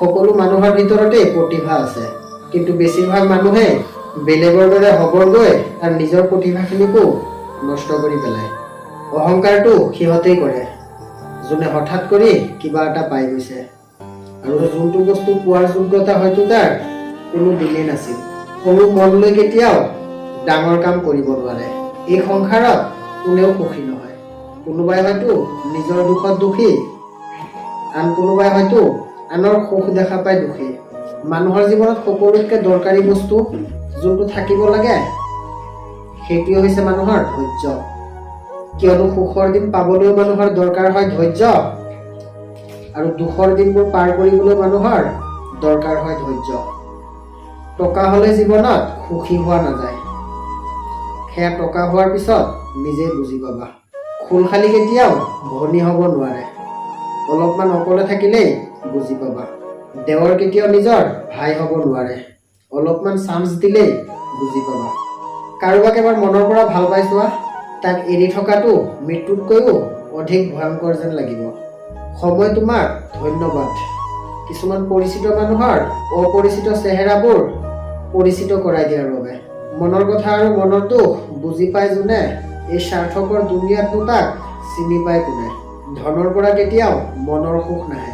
সকলো মানুহৰ ভিতৰতেই প্ৰতিভা আছে, কিন্তু বেছিভাগ মানুহে বেলেগৰ দৰে হ'বৰ গৈ আৰু নিজৰ প্ৰতিভাখিনিকো নষ্ট কৰি পেলায়। অহংকাৰটো সিহঁতেই কৰে যোনে হঠাৎ কৰি কিবা এটা পাই গৈছে আৰু যোনটো বস্তু পোৱাৰ যোগ্যতা হয়তো তাৰ কোনো দিনেই নাছিল। সৰু মন লৈ কেতিয়াও ডাঙৰ কাম কৰিব নোৱাৰে। এই সংসাৰত কোনেও সুখী নহয়। কোনোবাই হয়তো নিজৰ দুখত দুখী, আন কোনোবাই হয়তো আনৰ সুখ দেখা পাই দুখী। মানুহৰ জীৱনত সকলোতকৈ দৰকাৰী বস্তু যোনটো থাকিব লাগে, সেইটোৱে হৈছে মানুহৰ ধৈৰ্য। কিয়নো সুখৰ দিন পাবলৈও মানুহৰ দৰকাৰ হয় ধৈৰ্য আৰু দুখৰ দিনবোৰ পাৰ কৰিবলৈ মানুহৰ দৰকাৰ হয় ধৈৰ্য। টকা হ'লে জীৱনত সুখী হোৱা নাযায়, সেয়া টকা হোৱাৰ পিছত নিজেই বুজি পাবা। খুলশালী কেতিয়াও ভনী হ'ব নোৱাৰে, অলপমান অকলে থাকিলেই বুজি পাবা। দেৱৰ কেতিয়াও নিজৰ ভাই হ'ব নোৱাৰে, অলপমান চান্স দিলেই বুজি পাবা। কাৰোবাক এবাৰ মনৰ পৰা ভাল পাই চোৱা, তাক এৰি থকাটো মৃত্যুতকৈও অধিক ভয়ংকৰ যেন লাগিব। সময় তোমাক ধন্যবাদ, কিছুমান পৰিচিত মানুহৰ অপৰিচিত চেহেৰাবোৰ পৰিচিত কৰাই দিয়াৰ বাবে। মনৰ কথা আৰু মনৰ দুখ বুজি পায় যোনে, এই স্বাৰ্থপৰ দুনিয়াতনো তাক চিনি পায় কোনে? ধনৰ পৰা কেতিয়াও মনৰ সুখ নাহে।